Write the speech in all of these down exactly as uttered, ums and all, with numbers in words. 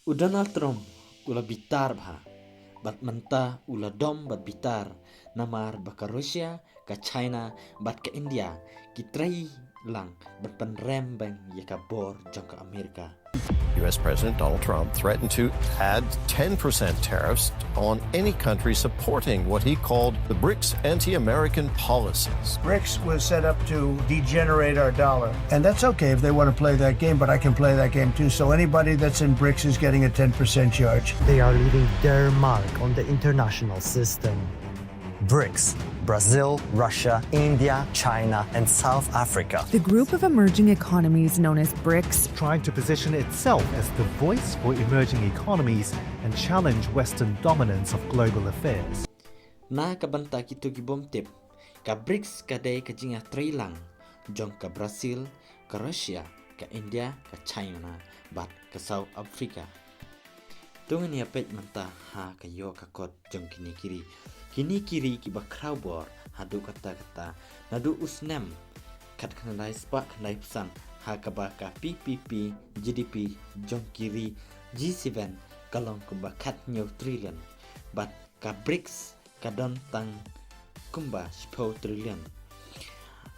U Donald Trump u la bitar bha, bad mynta u la dom bad bitar, namar ba ka Russia, ka China, bad ka India, ki trei lang ban pynrem beng ïa ka bor jong ka Amerika. U S President Donald Trump threatened to add ten percent tariffs on any country supporting what he called the BRICS anti-American policies. BRICS was set up to degenerate our dollar. And that's okay if they want to play that game, but I can play that game too. So anybody that's in BRICS is getting a ten percent charge. They are leaving their mark on the international system. BRICS: Brazil, Russia, India, China, and South Africa. The group of emerging economies known as BRICS trying to position itself as the voice for emerging economies and challenge Western dominance of global affairs. Na ka bynta kito ki bym tip, ka BRICS ka dei ka jingïatreilang jong ka Brazil, ka Russia, ka India, ka China, bad ka South Africa. To ngin ïa peit mynta ha ka ïoh ka kot jong kine ki ri. Kine ki ri kiba khraw bor haduh katta katta, naduh u snem khatkhyndai spah khyndaiphew san, ha kaba ka P P P G D P jong ki ri G seven ka long kumba khathynñiew trillion, bad ka BRICS ka don tang kumba shiphew trillion.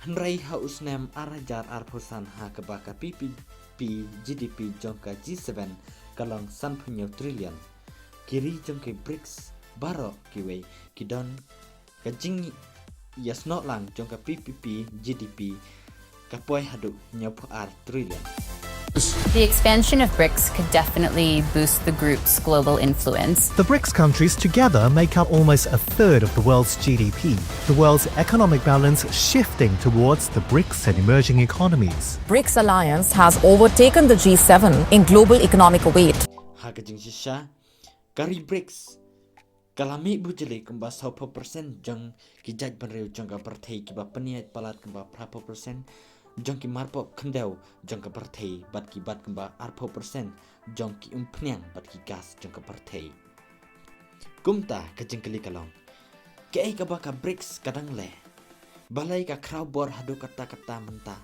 Hynrei ha u snem ar hajar arphew san, ha kaba ka P P P G D P jong ka G seven ka long sanphew hynñiew trillion. Ki ri jong ka BRICS baroh kiwei ki don ka jingïasnoh lang jong ka P P P G D P ka poi haduh hynñiewphew ar trillion. The expansion of BRICS could definitely boost the group's global influence. The BRICS countries together make up almost a third of the world's G D P, the world's economic balance shifting towards the BRICS and emerging economies. BRICS alliance has overtaken the G seven in global economic weight. Ha ka jingshisha, ka ri BRICS ka la mih bujli kumba sawphew percent jong ki jaitbynriew jong ka pyrthei, kiba pynïaid palat kumba phraphew percent jong ki marpoh khyndew jong ka pyrthei, bad ki bat kumba arphew percent jong ki umphniang bad ki gas jong ka pyrthei. Kumta ka jingkylli ka long, kaei kaba ka BRICS ka dang leh? Balei ka khraw bor haduh katta katta mynta?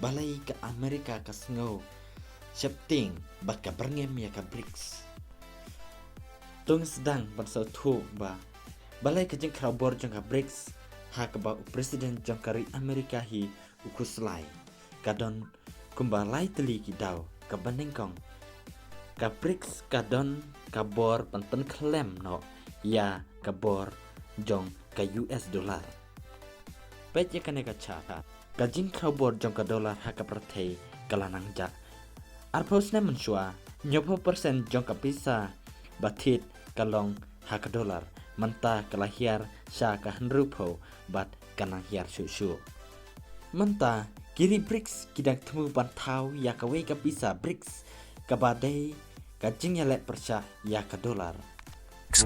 Balei ka Amerika ka sngew sheptieng bad ka byrngem ïa ka BRICS? To ngin sdang ban sngewthuh ba balei ka jingkhraw bor jong ka BRICS, ha kaba u President jong ka ri Amerika hi u khuslai. Ka don kumba lai tylli ki daw, kaba nyngkong, ka BRICS ka don ka bor ban pynkhlem noh ïa ka bor jong ka U S dollar. Peit ïa kane ka chart. Ka jingkhraw bor jong ka dollar ha ka pyrthei ka la nang jah. Arphew snem mynshuwa, hynñiewphew percent jong ka pisa ba thied ka long ha ka dollar. Mynta ka la hiar sha ka hynriewphew bad ka nang hiar shuh shuh. Mynta ki ri BRICS ki dang thmu ban thaw ïa kawei ka pisa BRICS kaba dei ka jingïaleh pyrshah ïa ka dollar.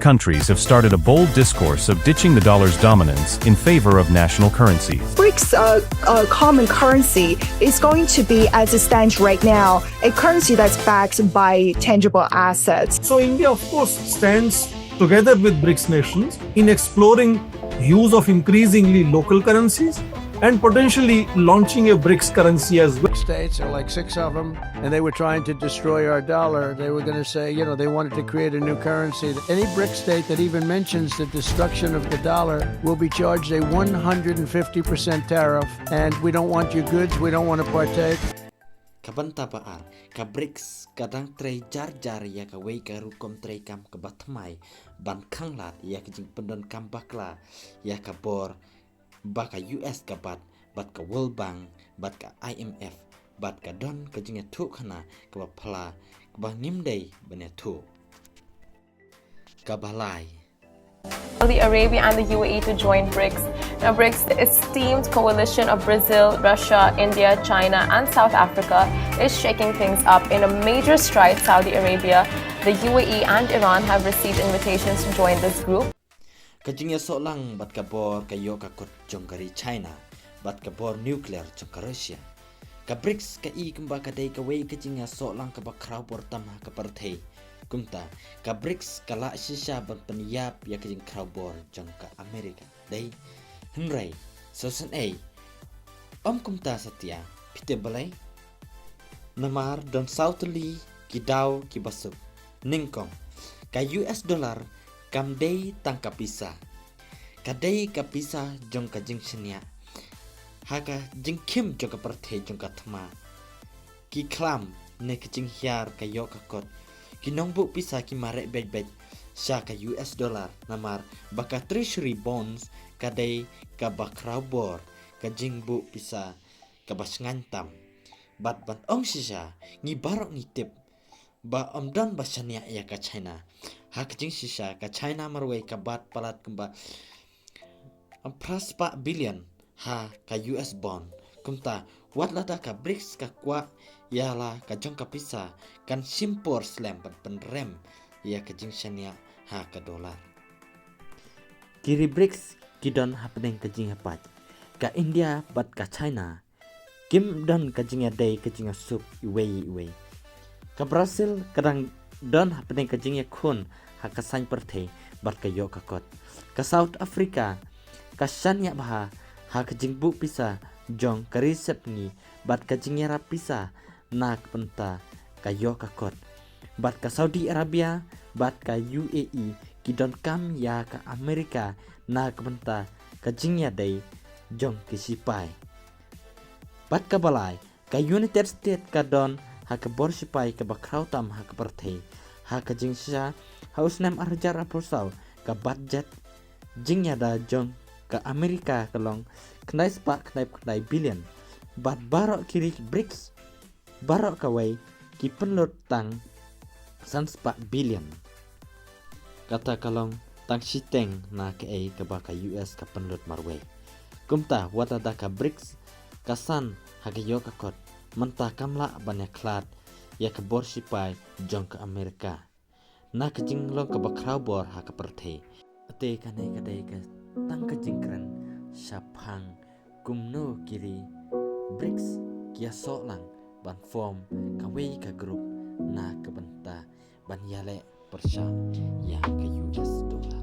Countries have started a bold discourse of ditching the dollar's dominance in favor of national currencies. BRICS uh, uh, common currency is going to be, as it stands right now, a currency that's backed by tangible assets. So India, of course, stands together with BRICS nations in exploring use of increasingly local currencies and potentially launching a BRICS currency as well. States are like six of them, and they were trying to destroy our dollar. They were going to say, you know, they wanted to create a new currency. Any BRICS state that even mentions the destruction of the dollar will be charged a one hundred fifty percent tariff, and we don't want your goods, we don't want to partake. Ka bynta ba ar, ka BRICS ka dang trei jar jar ïa kawei ka rukom treikam kaba thymmai ban khanglad ïa ka jingpyndonkam bakla ïa ka bor ba ka U S ka bat, bad ka World Bank, bad ka I M F, bad ka don ka jingïathuhkhana kaba phylla kaba ngim dei ban ïathuh. Kaba lai. Saudi Arabia and the U A E to join BRICS. Now, BRICS, the esteemed coalition of Brazil, Russia, India, China, and South Africa, is shaking things up. In a major stride, Saudi Arabia, the U A E, and Iran have received invitations to join this group. Ka jingïasoh lang bad ka bor ka ïoh ka kot jong ka ri China, bad ka bor nuclear jong ka Russia. Ka BRICS ka i kumba ka dei kawei ka jingïasoh lang kaba khraw bor tam ha ka pyrthei. Kumta, ka BRICS ka lah shisha ban pynïap ïa ka jingkhraw bor jong ka Amerika. Dei, hynrei, sngewsynei, ym kumta satia, phi tip balei? Namar don saw tylli ki daw kiba suk. Nyngkong, ka U S dollar kam dei tang ka pisa. Ka dei ka pisa jong ka jingshaniah ha ka jingkhim jong ka pyrthei jong ka thma. Ki khlam ne ka jinghiar ka ïoh ka kot. Ki nongbuh pisa ki mareh beit beit sha ka U S dollar namar ba ka treasury bonds ka dei kaba khraw bor, ka jingbuh pisa kaba shngaiñ tam. Bad ban ong shisha, ngi baroh ngi tip ba ym don ba shaniah ïa ka China. Ha ka jingshisha, ka China marwei ka bat palat kumba phra spah billion ha ka U S bond. Kumta, wat lada ka BRICS ka kwah ïa la ka jong ka pisa, kan shim por slem ban pynrem ïa ka jingshaniah ha ka dollar. Ki ri BRICS ki don hapdeng ka jingïapait. Ka India bad ka China kim don ka jingïadei ka jingïasuk iwei iwei. Ka Brazil ka dang don hapdeng ka jingïakhun ha ka saiñ pyrthei bad ka ïoh ka kot. Ka South Africa ka shaniah bha ha ka jingbuh pisa jong ka ri sepngi bad ka jingïarap pisa na ka bynta ka ïoh ka kot. Bad ka Saudi Arabia bad ka U A E ki donkam ïa ka Amerika na ka bynta ka jingïadei jong ki sipai. Bad kaba lai, ka United States ka don ha ka bor sipai kaba khraw tam ha ka pyrthei. Ha ka jingshisha, ha u snem ar hajar arphew saw, ka budget jingïada jong ka Amerika ka long khyndai spah khyndai phew khyndai billion. Bad baroh ki ri BRICS baroh kawei ki pynlut tang san spah billion. Kata ka long tang shiteng na kaei kaba ka U S ka pynlut marwei. Kumta, wat lada ka BRICS ka san ha ka ïoh ka kot, mynta kam lah ban ïakhlad ïa ka bor sipai jong ka Amerika na ka jinglong kaba khraw bor ha ka pyrthei. Te kane ka dei ka tang ka jingkren shaphang kumno ki ri BRICS ki ïasoh lang ban form kawei ka group na ka bynta ban ïaleh pyrshah ïa ka U S dollar.